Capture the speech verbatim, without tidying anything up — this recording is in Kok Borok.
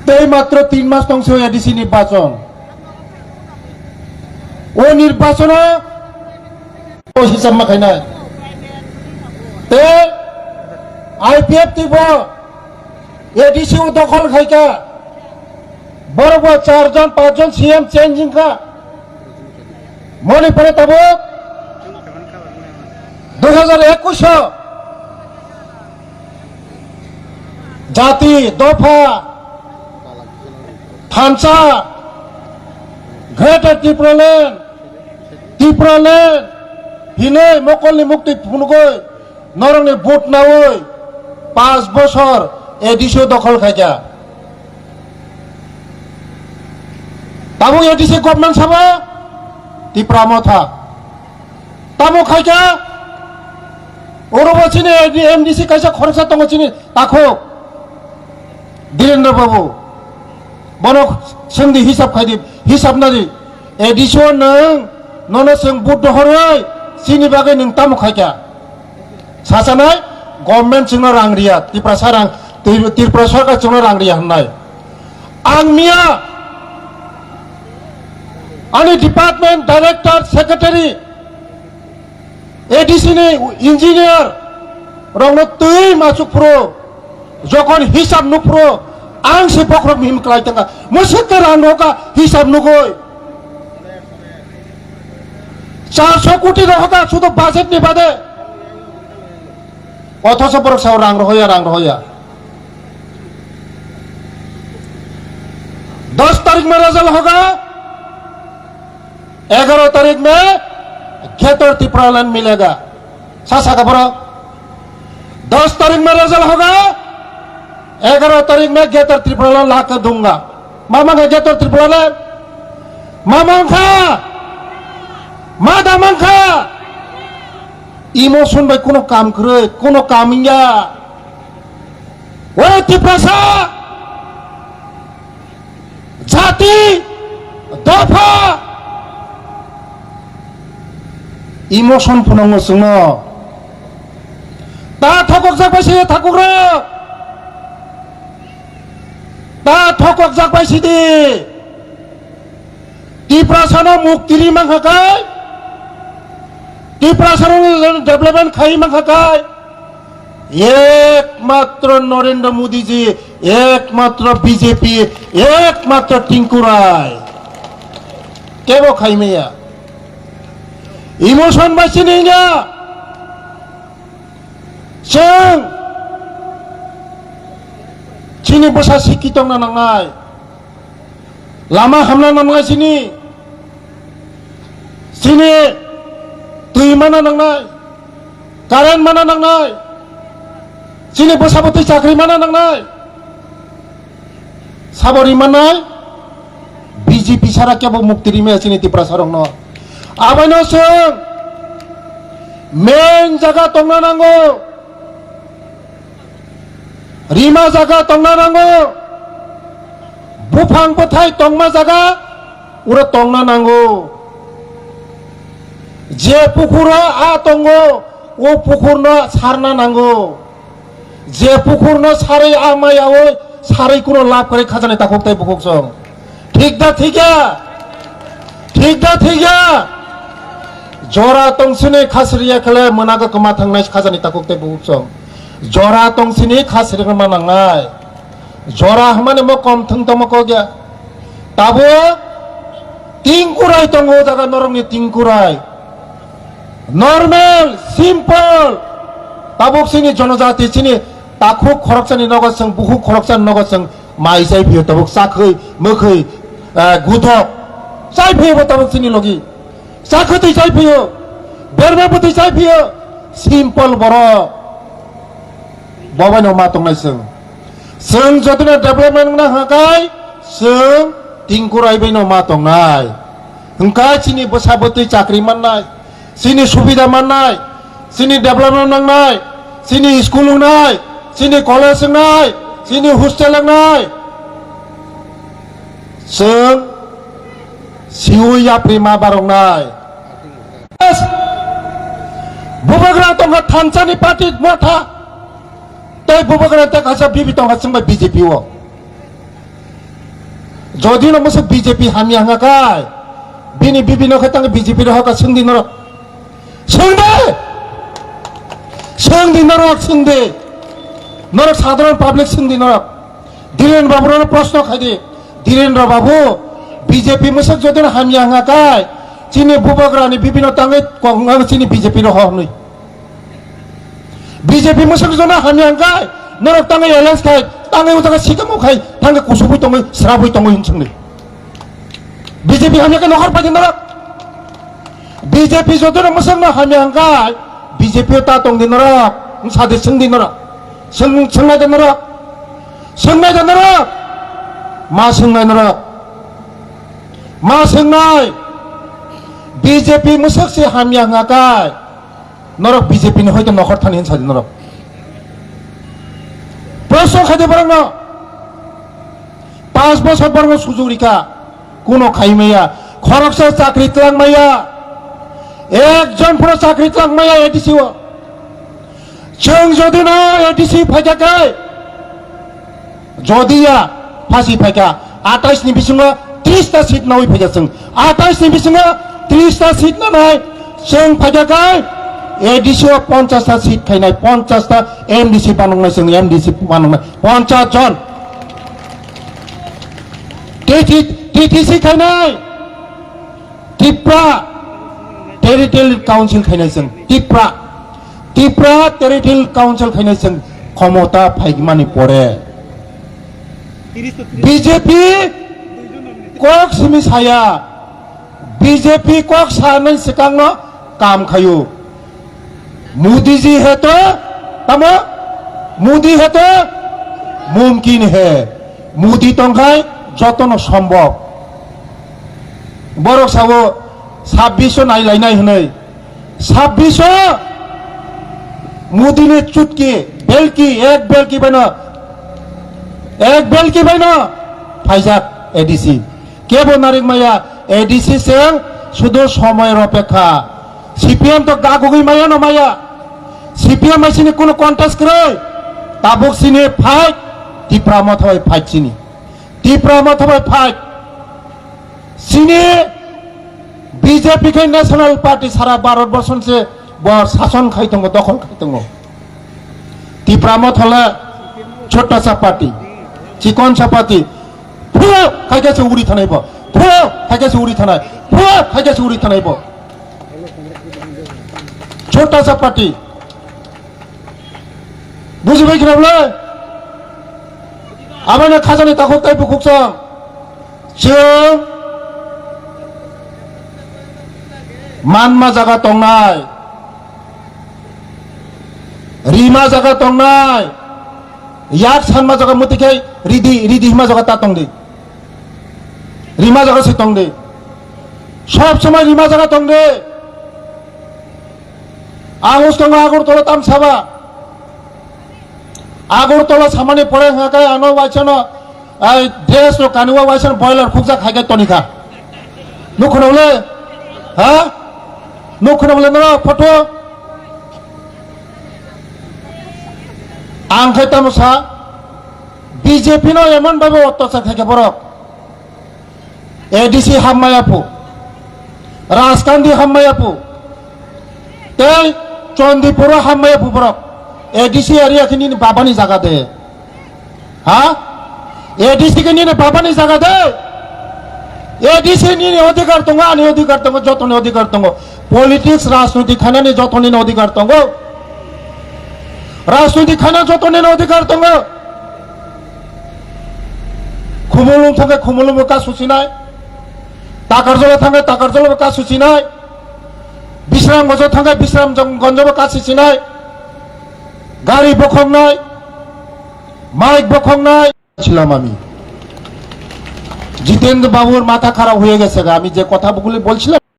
Tei matro tin mas tong se A D C nirbachon. O nirbachon o hisab ma khainai. Tei I P F T bo A D C o dokhol khaikha. Borok bo char jon, panch jon C M change wngkha. Moni pore tabuk dui hajar ekush o jati, dopha, thansa, Greater Tipraland, Tipraland hinwi mokolni mukti phunugwi norokni vote naui panch bosor A D C o dokhol khaikha. Tabuk A D C government sabo Tipra Motha. Tamo khaikha, oro bo chini M D C kaisa khoroksa tongo chini takhuk Dhirendra Babu. Bono swngdi hisab khaidi, hisab nadi. A D C o nwng, nono chwng vote dohorwi chini bagwi nwng tamo khaikha. Sachanai government chwngno rang riya, Tiprasa rang, Tri-, Tripura sarkar chwngno rang riya hwnnai. Ang miya ani department director, secretary, A D C ni engineer rokno twi machuk phuru, jokhon hisab nuk phuru, ang se bokhorok mihim klai tongkha. Mwswk khe rang rohorkha hisab nugwi. Charso koti rohorkha sudo budget ni bade. Othocho borok sao rang rohoya, rang rohoya. Dos tarik ma result hoga, egaro tarik ma Greater Tipraland milega. Sa saka borok. Dos tarik ma result hoga, egaro tarik ma Greater Tipraland laka dunga. Ma mangkha Greater Tipraland? Ma mangkha? Ma da mangkha? Emotion bai kuno kam kwrwi, kuno kam wngya. O Tiprasa jati, dopha, emotion phunukno chwngno. Ta thokokjak bai se thakukrok. Ta thokokjak bai sidi. Tiprasano mukti ri mankha kai, Tiprasano development khai mankha kai, ekmatro Narendra Modi ji, ekmatro B J P, ekmatro Tinku Rai. Kebo khai maya. Emotion bai sini ya. Chwng chini bwsa sikhi tongna nangnai, lama hamna nangnai chini, chini twi mana nangnai, current mana nangnai, chini bwsa bwtwi chakri mana nangnai. Sabo rimanai B J P sara kebo mukti rimaya chini Tiprasa rokno. Abaino chwng main jaga tongna nango, rima jaga tongna nango, buphang bwthai tongma jaga uro tongna nango. Je pukhuro a tongo, o pukhurno sarna nango. Je pukhurno sarwi a mai yaui sarwi kuno lab kwrwi khajani takhuk tei bukhuk song. Thik da thik ya? Thik da thik ya? Jora tongsini khasriya khele mwnago kwma thangnai khajani takhuk tei bukhuk song. Jora tongsini khasri ma nangnai. Jora hwnmani mo kom thwng tongmo kok ya. Tabuk tingkurai tongo o jaga norokni tingkurai. Normal, simple. Tabuk chini jonojati, chini takhuk khoroksani nogo chwng, bukhuk khoroksani nogo chwng mai chai phio, tabuk chakhwi, mwkhwi, eh, guthok chai phio bo tabuk chini logi. Chakhwtwi chai phio, berma bwtwi chai phio, simple borok. Bobaino ma tongnai chwng. Chwng jotono development wngna hwnkha kai, chwng tingkurai baino ma tongnai. Hwnkha chini bwsa bwtwi chakri mannai, chini subida mannai, chini development nangnai, chini school wngnai, chini college wngnai, chini hostel wngnai. Chwng siwi yapri ma baroknai. Yes. Bubagra tongkha thansani party motha. Tei bubagra tei kaisa bibi tongkha chwngbai B J P o. Jodi no mwswk B J P hamya hwnga kai, bini bibi no khe tang B J P rohor ka swng di norok. Swng de! Swng di norok, swng di. Norok sadharon public swng di norok. Dhiren Babu no proshno khai di. Dhiren Babu, B J P mwswk jodi no hamya hwnga kai, chini bubagra ni bibi no tangwi kok wng chini B J P rohor hwnwi. B J P mwswk jona hamya hwnkhe norok tangwi alliance khai, tangwi o jaga sikamo khai, thangwi kusubui tongwi, srabui tongwi hwn swngdi. B J P hamya khe nokhor paidi norok. B J P jotono mwswkno hamya hwnkhe B J P o ta tongdi norok, wng sadi swngdi norok. Swng-, swngnaida norok. Swngnaida norok. Ma swngnaida norok. Ma swngnai. B J P mwswk se hamya hwnkhe. Norok B J P ni hoito nokhor thani hwn sadi norok. Proshno khai di borokno. Panch bosor borokno sujug rikha. Kuno khai maya. Khoroksa chakri twlang maya. Ekjon phano chakri twlang maya A D C o. Chwng jodi no A D C phaikha khe, jodi ya phasi phaikha, atais ni bisingo tris ta seat nawi phaikha chwng. Atais ni bisingo tris ta seat nanai chwng phaikha khe, A D C o ponchas ta seat khainai, ponchas ta M D C banoknai chwng, M D C banoknai ponchas jon. T T, T T C khainai. Tipra Territorial Council khainai chwng, Tipra, Tipra Territorial Council khainai chwng khomota phaimani pore B J P kok simi saya, B J P kok sanai swkangno kam khaio. Modi ji he to, tamo? Modi he to, mumkin he. Modi tongkhai jotono sombhob. Borok sao sabbish o nailainai hwnwi. Sabbish o Modi ni chutki, belki, ek belki baino, ek belki baino phaijak A D C. Kebo narik maya, A D C chwng sudu somoy ropekha. C P M to gagugwi maya no maya. C P M bai sini kunu contest kwrwi. Tabuk sini fight, Tipra Motha bai fight sini. Tipra Motha bai fight. Sini B J P khe National Party sara Bharat borson se bo sason khai tongo, dokhol khai tongo. Tipra Motha le chota sa party, chikon sa party. Phuro khai khe se uri thanai bo. Phuro khai khe se uri thanai. Phuro khai khe se uri thanai bo. Chota sa party. Bujibai khna bole? Aboni khajani takhuk tai bukhuk song. Chwng manma jaga tongnai, rima jaga tongnai, yak sanma jaga muti khai ridi, ridi hima jaga ta tongdi, rima jaga se tongdi, sob somoi rima jaga tongdi. Ang uskango Agartala tam saba. Agartala samani pore hwnkha khe ano waisano, ai, dress rok kaniwa waisano boiler khukjak hai khe tonikha. Nukhwna ule? Ha? Nukhwna ule no photo? Ang khai tamo sa, B J P no emon bhabe ottachar khai khe borok. A D C hammaya phu, Rajkandi hammaya phu, tei Chandipuro hammaya phu borok. A D C area khe nini babani jaga de. Ha? A D C khe nini babani jaga de. A D C nini odhikar tongo, ani odhikar tongo, jotoni odhikar tongo. Politics, rajniti khainani jotoni odhikar tongo. Rajniti khaina jotoni odhikar tongo. Khumulwng thangkhe Khumulwngbo ka suchinai, Takarjala thangkhe Takarjalabo ka suchinai, Bisramganjo thangkhe Bisramganjobo ka suchinai, gari bokhoknai, mic bokhoknai. ছিলাম আমি। জিতেন্দ্র বাবুর মাথা খারাপ হয়ে গেছে গা, আমি যে কথাগুলি বলছিলাম